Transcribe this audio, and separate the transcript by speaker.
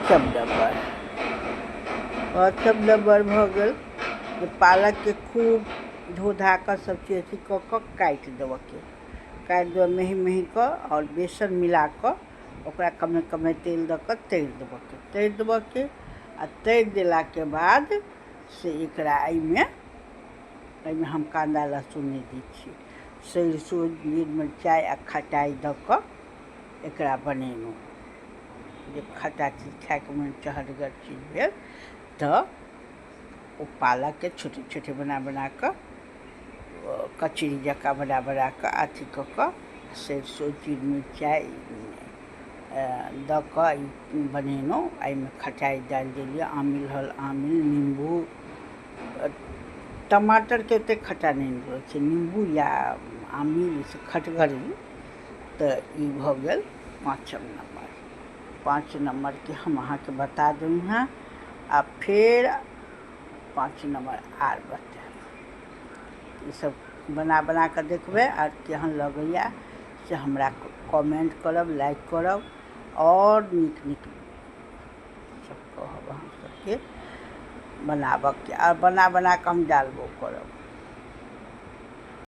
Speaker 1: पाँचम नम्बर। पाँचम नम्बर भऽ गेल जे पालकके खूब धो धा कऽ सब चीज अथी कऽ कऽ काटि देबऽके, काटि देबऽ मेही मेही कऽ, आओर बेसन मिला कऽ ओकरा कमे कमे तेल दऽ कऽ तरि देबऽके, तरि देबऽके। आ तरि देलाके बाद से एकरा एहिमे हम काँदा लहसुन नहि दै छियै, सरिसो जीर मिरचाइ आ खटाइ दऽ कऽ एकरा बनेलहुँ। जे खट्टा चीज खायके मोन चहटगर चीज भेल तऽ ओ पालकके छोटे छोटे बना बना कऽ कचरी जकाँ बना बना कऽ अथी कऽ कऽ सरिसो जीर मिरचाइ दऽ कऽ ई बनेलहुँ। एहिमे खटाइ डालि देलियै, आमिल रहल आमिल, निम्बू, टमाटरके ओतेक खट्टा नहि नीक लगै छै, निम्बू या आमिल से खटगर। तऽ ई भऽ गेल पाँचम नम्बर। 5 नम्बरके हम अहाँके बता देलहुँ हेँ। आ फेर 5 नम्बर आर बतायब। ईसब बना बना कऽ देखबै आर केहन लगैया से हमरा कमेंट करब, लाइक करब, आओर नीक नीक सब कहब अहाँ सबके बनाबऽके। आ बना बना कऽ हम डालबो करब।